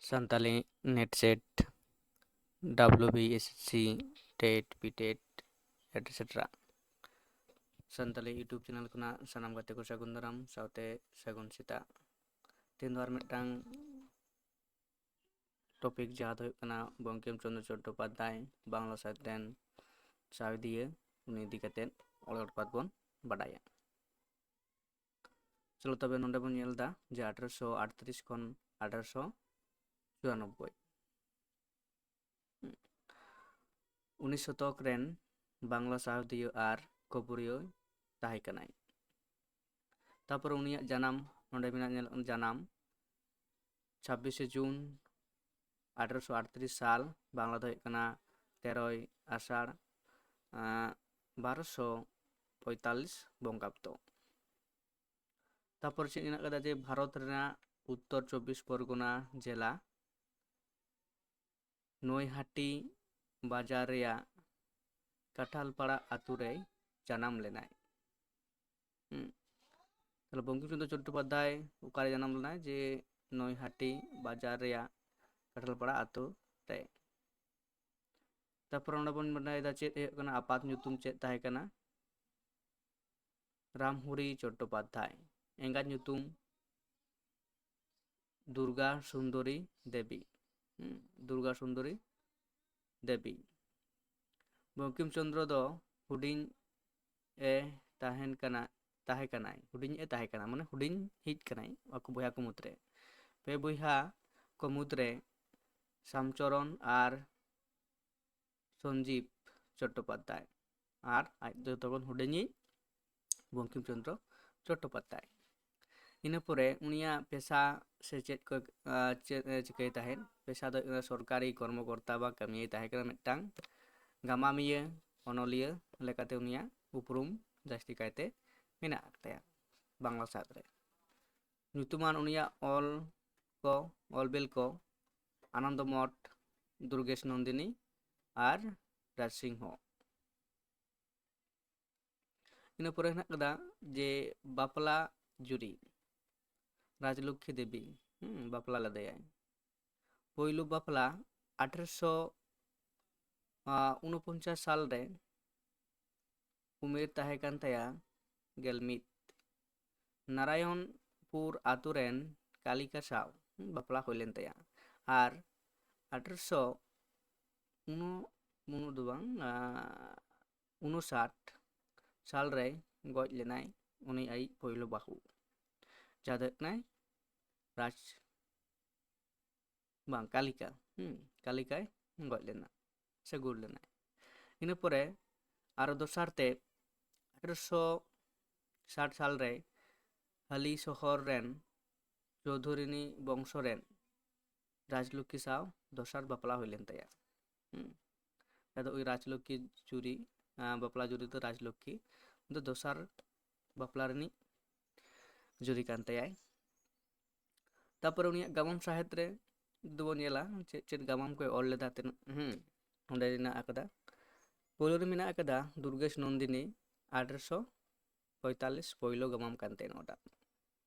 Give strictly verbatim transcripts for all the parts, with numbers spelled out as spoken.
Santali NET SET, WBSSC TET, PTET, et cetera Santali YouTube channel ᱠᱷᱚᱱᱟᱜ ᱥᱟᱱᱟᱢ ᱜᱟᱛᱮ ᱠᱚ ᱥᱟᱹᱜᱩᱱ ᱫᱟᱨᱟᱢ ᱥᱟᱶᱛᱮ ᱥᱟᱹᱜᱩᱱ ᱥᱮᱛᱟᱜ᱾ ᱛᱮᱦᱮᱧ ᱫᱚ ᱟᱨ ᱢᱤᱫᱴᱟᱝ topic, ᱡᱟᱦᱟᱸ ᱫᱚ ᱦᱩᱭᱩᱜ ᱠᱟᱱᱟ ᱵᱚᱝᱠᱤᱢ ᱪᱚᱸᱫᱽᱨᱚ ᱪᱚᱴᱴᱳᱯᱟᱫᱽᱫᱷᱟᱭ, ᱵᱟᱝᱞᱟ ᱥᱟᱦᱤᱛ ᱨᱮᱱ ᱥᱟᱶᱦᱮᱫᱤᱭᱟᱹ, ᱩᱱᱤ ᱤᱫᱤ ᱠᱟᱛᱮᱫ ᱚᱲᱮ ᱜᱚᱴ ᱯᱟᱛ ᱵᱚᱱ ᱵᱟᱰᱟᱭᱟ᱾ ᱪᱚᱞᱚ ᱛᱚᱵᱮ ᱱᱚᱰᱮ ᱵᱚᱱ ᱧᱮᱞ ᱮᱫᱟ ᱡᱮ ᱟᱴᱷᱨᱚᱥᱚ ᱟᱴᱛᱨᱤᱥ ᱠᱷᱚᱱ ᱟᱴᱷᱨᱚᱥᱚ ᱪᱩᱨᱟᱱᱚᱵᱵᱳᱭ᱾ ᱩᱱᱤᱥ ᱥᱚᱛᱚᱠ ᱨᱮᱱ ᱵᱟᱝᱞᱟ ᱥᱟᱶᱦᱮᱫᱤᱭᱟᱹ ᱟᱨ ᱠᱷᱚᱵᱚᱨᱤᱭᱟᱹ ᱛᱟᱦᱮᱸ ᱠᱟᱱᱟᱭ᱾ ᱛᱟᱯᱚᱨ ᱩᱱᱤᱭᱟᱜ ᱡᱟᱱᱟᱢ ᱱᱚᱰᱮ ᱢᱮᱱᱟᱜ, ᱧᱮᱞᱚᱜ ᱠᱟᱱᱟ ᱡᱟᱱᱟᱢ ᱪᱷᱟᱵᱵᱤᱥᱮ ᱡᱩᱱ ᱟᱴᱷᱨᱚᱥᱚ ᱟᱴᱛᱨᱤᱥ ᱥᱟᱞ, ᱵᱟᱝᱞᱟ ᱫᱚ ᱦᱩᱭᱩᱜ ᱠᱟᱱᱟ ᱛᱮᱨᱚᱭ ᱟᱥᱟᱲ, ᱟᱸ, ᱵᱟᱨᱚᱥᱚ ᱯᱚᱸᱭᱛᱟᱞᱞᱤᱥ ᱵᱚᱝᱜᱟᱵᱫᱚ᱾ ᱛᱟᱯᱚᱨ ᱪᱮᱫ ᱢᱮᱱᱟᱜ ᱠᱟᱫᱟ ᱡᱮ ᱵᱷᱟᱨᱚᱛ ᱨᱮᱱᱟᱜ ᱩᱛᱛᱚᱨ ᱪᱚᱵᱵᱤᱥ ᱯᱚᱨᱜᱚᱱᱟ ᱡᱮᱞᱟ ᱱᱚᱭᱦᱟᱴᱤ ᱵᱟᱡᱟᱨ ᱨᱮᱭᱟᱜ ᱠᱟᱴᱷᱟᱞᱯᱟᱲᱟ ᱟᱛᱳ ᱨᱮᱭ ᱡᱟᱱᱟᱢ ᱞᱮᱱᱟᱭ᱾ ᱦᱩᱸ᱾ ᱛᱟᱦᱞᱮ ᱵᱚᱝᱠᱤᱢ ᱪᱚᱸᱫᱽᱨᱚ ᱪᱚᱴᱴᱳᱯᱟᱫᱽᱫᱷᱟᱭ ᱚᱠᱟᱨᱮ ᱡᱟᱱᱟᱢ ᱞᱮᱱᱟᱭ? ᱡᱮ ᱱᱚᱭᱦᱟᱴᱤ ᱵᱟᱡᱟᱨ ᱨᱮᱭᱟᱜ ᱠᱟᱴᱷᱟᱞᱯᱟᱲᱟ ᱟᱛᱳ ᱨᱮ᱾ ᱛᱟᱯᱚᱨ ᱚᱸᱰᱮ ᱵᱚᱱ ᱵᱟᱰᱟᱭᱮᱫᱟ ᱪᱮᱫ ᱦᱩᱭᱩᱜ ᱠᱟᱱᱟ, ᱟᱯᱟᱛ ᱧᱩᱛᱩᱢ ᱪᱮᱫ ᱛᱟᱦᱮᱸ ᱠᱟᱱᱟ? ᱨᱟᱢᱦᱚᱨᱤ ᱪᱚᱴᱴᱳᱯᱟᱫᱽᱫᱷᱟᱭ᱾ ᱮᱸᱜᱟᱛ ᱧᱩᱛᱩᱢ ᱫᱩᱨᱜᱟ ᱥᱩᱱᱫᱚᱨᱤ ᱫᱮᱵᱤ᱾ ᱦᱩᱸ, ᱫᱩᱨᱜᱟ ᱥᱩᱱᱫᱚᱨᱤ ᱫᱮᱵᱤ᱾ ᱵᱚᱝᱠᱤᱢ ᱪᱚᱸᱫᱽᱨᱚ ᱫᱚ ᱦᱩᱰᱤᱧ ᱮ ᱛᱟᱦᱮᱱ ᱠᱟᱱᱟ, ᱛᱟᱦᱮᱸ ᱠᱟᱱᱟᱭ, ᱦᱩᱰᱤᱧ ᱮ ᱛᱟᱦᱮᱸ ᱠᱟᱱᱟ, ᱢᱟᱱᱮ ᱦᱩᱰᱤᱧ ᱦᱤᱡ ᱠᱟᱱᱟᱭ ᱟᱠᱚ ᱵᱚᱭᱦᱟ ᱠᱚ ᱢᱩᱫᱽᱨᱮ᱾ ᱯᱮ ᱵᱚᱭᱦᱟ ᱠᱚ ᱢᱩᱫᱽᱨᱮ ᱥᱟᱢᱪᱚᱨᱚᱱ ᱟᱨ ᱥᱚᱧᱡᱤᱵ ᱪᱚᱴᱴᱳᱯᱟᱫᱽᱫᱷᱟᱭ, ᱟᱨ ᱟᱡ ᱫᱚ ᱡᱚᱛᱚ ᱠᱷᱚᱱ ᱦᱩᱰᱤᱧᱤᱡ ᱵᱚᱝᱠᱤᱢ ᱪᱚᱸᱫᱽᱨᱚ ᱪᱚᱴᱴᱳᱯᱟᱫᱽᱫᱷᱟᱭ᱾ ᱤᱱᱟᱹ ᱯᱚᱨᱮ ᱩᱱᱤᱭᱟᱜ ᱯᱮᱥᱟ ᱥᱮ ᱪᱮᱫ ᱠᱚ, ᱟᱸ, ᱪᱮᱫ ᱮ ᱪᱤᱠᱟᱹᱭ ᱛᱟᱦᱮᱸᱫ? ᱯᱮᱥᱟ ᱫᱚ ᱦᱩᱭᱩᱜ ᱠᱟᱱᱟ ᱥᱚᱨᱠᱟᱨᱤ ᱠᱚᱨᱢᱚᱠᱚᱨᱛᱟ ᱵᱟ ᱠᱟᱹᱢᱤᱭᱟᱹᱭ ᱛᱟᱦᱮᱸ ᱠᱟᱱᱟ, ᱢᱤᱫᱴᱟᱝ ᱜᱟᱢᱟᱢᱤᱭᱟᱹ, ᱚᱱᱚᱞᱤᱭᱟᱹ ᱞᱮᱠᱟᱛᱮ ᱩᱱᱤᱭᱟᱜ ᱩᱯᱨᱩᱢ ᱡᱟᱹᱥᱛᱤ ᱠᱟᱭᱛᱮ ᱢᱮᱱᱟᱜ ᱟᱠᱟᱫ ᱛᱟᱭᱟ ᱵᱟᱝᱞᱟ ᱥᱟᱶᱦᱮᱫ ᱨᱮ᱾ ᱧᱩᱛᱩᱢᱟᱱ ᱩᱱᱤᱭᱟᱜ ᱚᱞ ᱠᱚ, ᱚᱞ ᱵᱤᱞ ᱠᱚ ᱟᱱᱚᱱᱫᱚ ᱢᱚᱴ, ᱫᱩᱨᱜᱮᱥ ᱱᱚᱱᱫᱤᱱᱤ ᱟᱨ ᱨᱟᱡᱽ ᱥᱤᱝᱦᱚ᱾ ᱤᱱᱟᱹ ᱯᱚᱨᱮ ᱦᱮᱱᱟᱜ ᱠᱟᱫᱟ ᱡᱮ ᱵᱟᱯᱞᱟ ᱡᱩᱨᱤ, ᱨᱟᱡᱽᱞᱚᱠᱠᱷᱤ ᱫᱮᱵᱤ, ᱦᱩᱸ, ᱵᱟᱯᱞᱟ ᱞᱮᱫᱮᱭᱟᱭ᱾ ᱯᱳᱭᱞᱳ ᱵᱟᱯᱞᱟ ᱟᱴᱷᱨᱚᱥᱚ ᱩᱱᱚᱯᱚᱧᱪᱟᱥ ᱥᱟᱞ ᱨᱮ, ᱩᱢᱮᱨ ᱛᱟᱦᱮᱸ ᱠᱟᱱ ᱛᱟᱭᱟ ᱜᱮᱞ ᱢᱤᱫ᱾ ᱱᱟᱨᱟᱭᱚᱱᱯᱩᱨ ᱟᱛᱳ ᱨᱮᱱ ᱠᱟᱞᱤᱠᱟ ᱥᱟᱶ ᱵᱟᱯᱞᱟ ᱦᱩᱭ ᱞᱮᱱ ᱛᱟᱭᱟ᱾ ᱟᱨ ᱟᱴᱷᱨᱚᱥᱚ ᱩᱱᱚ-, ᱩᱱᱚ ᱫᱚ ᱵᱟᱝ, ᱟᱸ, ᱩᱱᱩᱥᱟᱴ ᱥᱟᱞ ᱨᱮ ᱜᱚᱡ ᱞᱮᱱᱟᱭ ᱩᱱᱤ ᱟᱭᱤᱡ ᱯᱳᱭᱞᱳ ᱵᱟᱹᱦᱩ, ᱡᱟᱦᱟᱸ ᱫᱚ ᱦᱩᱭᱩᱜ ᱠᱟᱱᱟᱭ ᱨᱟᱡᱽ-, ᱵᱟᱝ, ᱠᱟᱞᱤᱠᱟ᱾ ᱦᱩᱸ, ᱠᱟᱞᱤᱠᱟᱭ ᱜᱚᱡ ᱞᱮᱱᱟ ᱥᱮ ᱜᱩᱨ ᱞᱮᱱᱟᱭ᱾ ᱤᱱᱟᱹ ᱯᱚᱨᱮ ᱟᱨᱚ ᱫᱚᱥᱟᱨ ᱛᱮ ᱟᱴᱷᱨᱚᱥᱚ ᱥᱟᱴ ᱥᱟᱞ ᱨᱮ ᱦᱟᱹᱞᱤ ᱥᱚᱦᱚᱨ ᱨᱮᱱ ᱪᱳᱣᱫᱷᱩᱨᱤᱱᱤ ᱵᱚᱝᱥᱚ ᱨᱮᱱ ᱨᱟᱡᱽᱞᱚᱠᱠᱷᱤ ᱥᱟᱶ ᱫᱚᱥᱟᱨ ᱵᱟᱯᱞᱟ ᱦᱩᱭ ᱞᱮᱱ ᱛᱟᱭᱟ᱾ ᱦᱩᱸ᱾ ᱟᱫᱚ ᱩᱱᱤ ᱨᱟᱡᱽᱞᱚᱠᱠᱷᱤ ᱡᱩᱨᱤ, ᱟᱸ, ᱵᱟᱯᱞᱟ ᱡᱩᱨᱤ ᱫᱚ ᱨᱟᱡᱽᱞᱚᱠᱠᱷᱤ ᱫᱚ ᱫᱚᱥᱟᱨ ᱵᱟᱯᱞᱟ ᱨᱤᱱᱤᱡ ᱡᱩᱨᱤ ᱠᱟᱱ ᱛᱟᱭᱟᱭ᱾ ᱛᱟᱯᱚᱨᱮ ᱩᱱᱤᱭᱟᱜ ᱜᱟᱢᱟᱢ ᱥᱟᱶᱦᱮᱫ ᱨᱮ ᱫᱚᱵᱚᱱ ᱧᱮᱞᱟ ᱪᱮᱫ ᱪᱮᱫ ᱜᱟᱢᱟᱢ ᱠᱚᱭ ᱚᱞ ᱞᱮᱫᱟ, ᱛᱤᱱᱟᱹᱜ, ᱦᱩᱸ, ᱚᱸᱰᱮ ᱢᱮᱱᱟᱜ ᱟᱠᱟᱫᱟ᱾ ᱯᱳᱭᱞᱳ ᱨᱮ ᱢᱮᱱᱟᱜ ᱟᱠᱟᱫᱟ ᱫᱩᱨᱜᱮᱥ ᱱᱚᱱᱫᱤᱱᱤ, ᱟᱴᱷᱨᱚᱥᱚ ᱯᱚᱸᱭᱛᱟᱞᱞᱤᱥ, ᱯᱳᱭᱞᱳ ᱜᱟᱢᱟᱢ ᱠᱟᱱ ᱛᱟᱭᱟ ᱱᱚᱣᱟᱴᱟᱜ᱾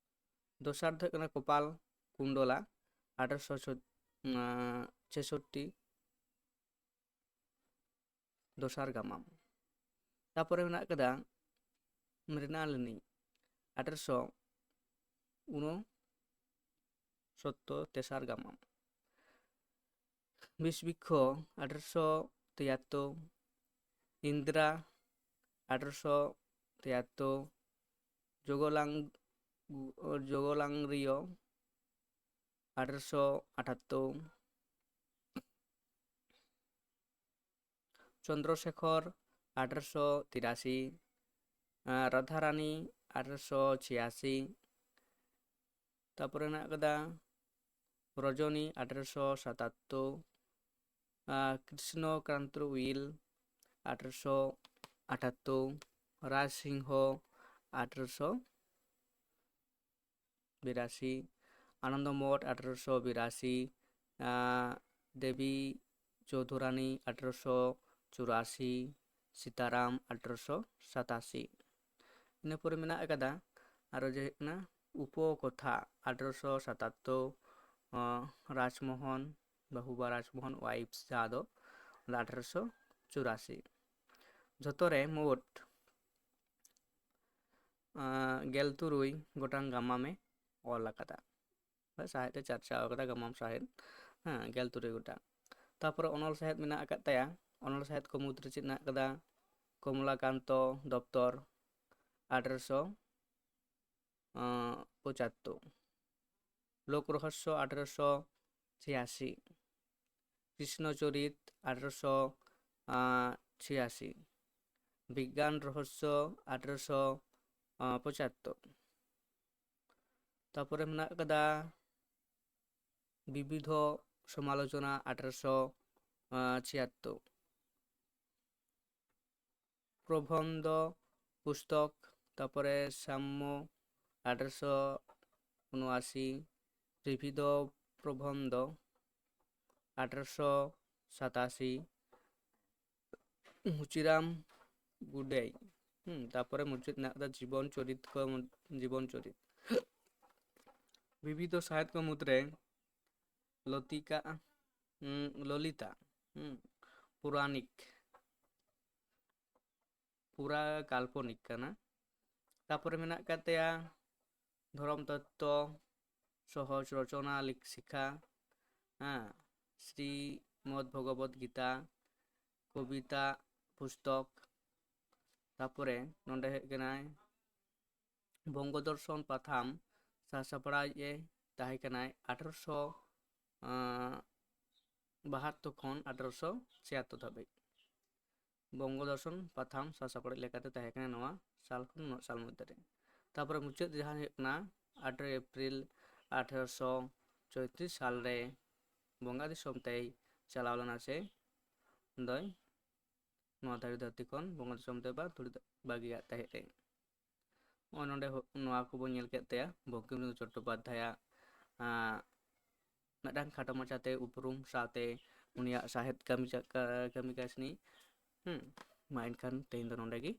ᱫᱚᱥᱟᱨ ᱫᱚ ᱦᱩᱭᱩᱜ ᱠᱟᱱᱟ ᱠᱚᱯᱟᱞ ᱠᱩᱱᱰᱚᱞᱟ, ᱟᱴᱷᱨᱚᱥᱚ ᱪᱷᱚ-, ᱟᱸ, ᱪᱷᱮᱥᱚᱴᱴᱤ, ᱫᱚᱥᱟᱨ ᱜᱟᱢᱟᱢ᱾ ᱛᱟᱯᱚᱨᱮ ᱢᱮᱱᱟᱜ ᱟᱠᱟᱫᱟ ᱢᱨᱤᱱᱟᱞᱤᱱᱤ, ᱟᱴᱷᱨᱚᱥᱚ ᱩᱱᱚᱥᱚᱛᱛᱚᱨ, ᱛᱮᱥᱟᱨ ᱜᱟᱢᱟᱢ᱾ ᱵᱤᱥ ᱵᱤᱠᱠᱷᱚ, ᱟᱴᱷᱨᱚᱥᱚ ᱛᱮᱭᱟᱛᱛᱳᱨ, ᱤᱱᱫᱨᱟ, ᱟᱴᱷᱨᱚᱥᱚ ᱛᱮᱭᱟᱛᱛᱳᱨ, ᱡᱚᱜᱚᱞᱟᱝ, ᱡᱚᱜᱚᱞᱟᱝᱨᱤᱭᱚ, ᱟᱴᱷᱨᱚᱥᱚ ᱟᱴᱷᱟᱛᱛᱳᱨ, ᱪᱚᱱᱫᱨᱚᱥᱮᱠᱷᱚᱨ, ᱟᱴᱷᱨᱚᱥᱚ ᱛᱤᱨᱟᱥᱤ, ᱟᱨ ᱨᱟᱫᱷᱟᱨᱟᱱᱤ, ᱟᱴᱷᱨᱚᱥᱚ ᱪᱷᱤᱭᱟᱥᱤ, ᱛᱟᱯᱚᱨᱮ ᱢᱮᱱᱟᱜ ᱟᱠᱟᱫᱟ ᱨᱚᱡᱚᱱᱤ, ᱟᱴᱷᱨᱚᱥᱚ ᱥᱟᱛᱟᱛᱛᱳᱨ, ᱟᱨ ᱠᱨᱤᱥᱱᱚ ᱠᱟᱱᱛ ᱩᱭᱤᱞ, ᱟᱴᱷᱨᱚᱥᱚ ᱟᱴᱷᱟᱛᱛᱳᱨ, ᱨᱟᱡᱽ ᱥᱤᱝᱦᱚ, ᱟᱴᱷᱨᱚᱥᱚ ᱵᱤᱨᱟᱥᱤ, ᱟᱱᱚᱱᱫᱚ ᱢᱚᱴ, ᱟᱴᱷᱨᱚᱥᱚ ᱵᱤᱨᱟᱥᱤ, ᱟᱸ, ᱫᱮᱵᱤ ᱪᱳᱣᱫᱷᱩᱨᱟᱱᱤ, ᱟᱴᱷᱨᱚᱥᱚ ᱪᱩᱨᱟᱥᱤ, ᱥᱤᱛᱟᱨᱟᱢ, ᱟᱴᱷᱨᱚᱥᱚ ᱥᱟᱛᱟᱥᱤ᱾ ᱤᱱᱟᱹ ᱯᱚᱨᱮ ᱢᱮᱱᱟᱜ ᱟᱠᱟᱫᱟ ᱟᱨᱚ ᱡᱮ ᱦᱩᱭᱩᱜ ᱠᱟᱱᱟ ᱩᱯᱚᱠᱚᱛᱷᱟ, ᱟᱴᱷᱨᱚᱥᱚ ᱥᱟᱛᱟᱛᱛᱳᱨ, ᱨᱟᱡᱽᱢᱳᱦᱚᱱ, ᱵᱟᱹᱦᱩᱵᱟ ᱨᱟᱡᱽᱢᱳᱦᱚᱱ ᱣᱟᱭᱤᱯᱥ, ᱡᱟᱦᱟᱸ ᱫᱚ ᱟᱴᱷᱨᱚᱥᱚ ᱪᱩᱨᱟᱥᱤ᱾ ᱡᱷᱚᱛᱚ ᱨᱮ ᱢᱳᱴ ᱜᱮᱞ ᱛᱩᱨᱩᱭ ᱜᱚᱴᱟᱝ ᱜᱟᱢᱟᱢᱮ ᱚᱞ ᱟᱠᱟᱫᱟ, ᱥᱟᱶᱦᱮᱫ ᱮ ᱪᱟᱨᱪᱟᱣ ᱟᱠᱟᱫᱟ, ᱜᱟᱢᱟᱢ ᱥᱟᱶᱦᱮᱫ, ᱦᱮᱸ, ᱜᱮᱞ ᱛᱩᱨᱩᱭ ᱜᱚᱴᱟᱝ᱾ ᱛᱟᱯᱚᱨᱮ ᱚᱱᱚᱞ ᱥᱟᱶᱦᱮᱫ ᱢᱮᱱᱟᱜ ᱟᱠᱟᱫ ᱛᱟᱭᱟ᱾ ᱚᱱᱚᱞ ᱥᱟᱶᱦᱮᱫ ᱠᱚ ᱢᱩᱫᱽᱨᱮ ᱪᱮᱫ ᱢᱮᱱᱟᱜ ᱟᱠᱟᱫᱟ? ᱠᱚᱢᱞᱟᱠᱟᱱᱛᱚ ᱫᱚᱯᱛᱚᱨ, ᱟᱴᱷᱨᱚᱥᱚ ᱯᱚᱸᱪᱟᱛᱛᱳᱨ, ᱞᱳᱠ ᱨᱚᱦᱚᱥᱭᱚ, ᱟᱴᱷᱨᱚᱥᱚ ᱪᱷᱤᱭᱟᱥᱤ, ᱠᱨᱤᱥᱱᱚ ᱪᱚᱨᱤᱛ, ᱟᱴᱷᱨᱚᱥᱚ ᱪᱷᱤᱭᱟᱥᱤ, ᱵᱤᱜᱽᱜᱟᱱ ᱨᱚᱦᱚᱥᱭᱚ, ᱟᱴᱷᱨᱚᱥᱚ ᱯᱚᱸᱪᱟᱛᱛᱳᱨ᱾ ᱛᱟᱯᱚᱨᱮ ᱢᱮᱱᱟᱜ ᱟᱠᱟᱫᱟ ᱵᱤᱵᱤᱫᱷᱚ ᱥᱚᱢᱟᱞᱳᱪᱚᱱᱟ, ᱟᱴᱷᱨᱚᱥᱚ ᱪᱷᱤᱭᱟᱛᱛᱳᱨ, ᱯᱨᱚᱵᱚᱱᱫᱷᱚ ᱯᱩᱥᱛᱚᱠ, ᱛᱟᱯᱚᱨᱮ ᱥᱟᱢᱢᱚ, ᱟᱴᱷᱨᱚᱥᱚ ᱩᱱᱚᱟᱥᱤ, ᱛᱨᱤᱵᱤᱫᱷᱚ ᱯᱨᱚᱵᱚᱱᱫᱷᱚ, ᱟᱴᱷᱨᱚᱥᱚ ᱥᱟᱛᱟᱥᱤ, ᱢᱩᱪᱤᱨᱟᱢ ᱜᱩᱰᱮᱭ᱾ ᱦᱩᱸ, ᱛᱟᱯᱚᱨᱮ ᱢᱩᱪᱟᱹᱫ ᱢᱮᱱᱟᱜ ᱟᱠᱟᱫᱟ ᱡᱤᱵᱚᱱ ᱪᱚᱨᱤᱛ ᱠᱚ, ᱡᱤᱵᱚᱱ ᱪᱚᱨᱤᱛ᱾ ᱵᱤᱵᱤᱫᱷᱚ ᱥᱟᱶᱦᱮᱫ ᱠᱚ ᱢᱩᱫᱽᱨᱮ ᱞᱚᱛᱤᱠᱟ, ᱩᱸ, ᱞᱚᱞᱤᱛᱟ, ᱩᱸ, ᱯᱩᱨᱟᱱᱤᱠ, ᱯᱩᱨᱟ ᱠᱟᱞᱯᱚᱱᱤᱠ ᱠᱟᱱᱟ᱾ ᱛᱟᱯᱚᱨᱮ ᱢᱮᱱᱟᱜ ᱟᱠᱟᱫ ᱛᱟᱭᱟ ᱫᱷᱚᱨᱚᱢ ᱛᱚᱛᱛᱚ, ᱥᱚᱦᱚᱡ ᱨᱚᱪᱚᱱᱟ ᱞᱤᱠ-, ᱥᱤᱠᱷᱟ, ᱦᱮᱸ, ᱥᱨᱤᱢᱚᱫ ᱵᱷᱚᱜᱚᱵᱚᱫ ᱜᱤᱛᱟ, ᱠᱚᱵᱤᱛᱟ ᱯᱩᱥᱛᱚᱠ᱾ ᱛᱟᱯᱚᱨᱮ ᱱᱚᱰᱮ ᱦᱮᱡ ᱠᱟᱱᱟᱭ ᱵᱚᱝᱜᱚ ᱫᱚᱨᱥᱚᱱ ᱯᱟᱛᱷᱟᱢ ᱥᱟᱥᱟᱯᱲᱟᱣᱤᱡ ᱮ ᱛᱟᱦᱮᱸ ᱠᱟᱱᱟᱭ ᱟᱴᱷᱨᱚᱥᱚ ᱵᱟᱦᱟᱛᱛᱳᱨ ᱠᱷᱚᱱ ᱟᱴᱷᱨᱚᱥᱚ ᱪᱷᱤᱭᱟᱛᱛᱳᱨ ᱫᱷᱟᱹᱵᱤᱡ᱾ ᱵᱚᱝᱜᱚ ᱫᱚᱨᱥᱚᱱ ᱯᱟᱛᱷᱟᱢ ᱥᱟᱥᱟᱯᱲᱟᱣᱤᱡ ᱞᱮᱠᱟᱛᱮ ᱛᱟᱦᱮᱸ ᱠᱟᱱᱟ ᱱᱚᱣᱟ ᱥᱟᱞ ᱠᱷᱚᱱ ᱱᱩᱱᱟᱹᱜ ᱥᱟᱞ ᱢᱚᱫᱽᱫᱷᱮ ᱨᱮ᱾ ᱛᱟᱯᱚᱨᱮ ᱢᱩᱪᱟᱹᱫ ᱡᱟᱦᱟᱸ ᱦᱩᱭᱩᱜ ᱠᱟᱱᱟ ᱟᱴᱷᱨᱚᱭ ᱮᱯᱨᱤᱞ ᱟᱴᱷᱨᱚᱥᱚ ᱪᱳᱭᱛᱨᱤᱥ ᱥᱟᱞ ᱨᱮ ᱵᱚᱸᱜᱟ ᱫᱤᱥᱚᱢ ᱛᱮᱭ ᱪᱟᱞᱟᱣ ᱞᱮᱱᱟ, ᱥᱮ ᱫᱚᱭ ᱱᱚᱣᱟ ᱫᱷᱟᱹᱨᱤ ᱫᱷᱟᱹᱨᱛᱤ ᱠᱷᱚᱱ ᱵᱚᱸᱜᱟ ᱫᱤᱥᱚᱢ ᱛᱮ ᱵᱟ ᱫᱷᱩᱲᱤ ᱵᱟᱹᱜᱤᱭᱟᱜ ᱛᱟᱦᱮᱸᱫ ᱮ᱾ ᱱᱚᱜᱼᱚᱭ ᱱᱚᱰᱮ ᱦᱚ-, ᱱᱚᱣᱟ ᱠᱚᱵᱚᱱ ᱧᱮᱞ ᱠᱮᱫ ᱛᱟᱭᱟ ᱵᱚᱝᱠᱤᱢᱪᱚᱸᱫᱽᱨᱚ ᱪᱚᱴᱴᱳᱯᱟᱫᱽᱫᱷᱟᱭᱟᱜ, ᱟᱸ, ᱢᱤᱫᱴᱟᱝ ᱠᱷᱟᱴᱚ ᱢᱟᱪᱷᱟᱛᱮ ᱩᱯᱨᱩᱢ ᱥᱟᱶᱛᱮ ᱩᱱᱤᱭᱟᱜ ᱥᱟᱶᱦᱮᱫ ᱠᱟᱹᱢᱤ ᱪᱟ-, ᱠᱟ-, ᱠᱟᱹᱢᱤ ᱠᱟᱹᱥᱱᱤ᱾ ᱦᱩᱸ, ᱢᱟ ᱮᱱᱠᱷᱟᱱ ᱛᱮᱦᱮᱧ ᱫᱚ ᱱᱚᱰᱮ ᱜᱮ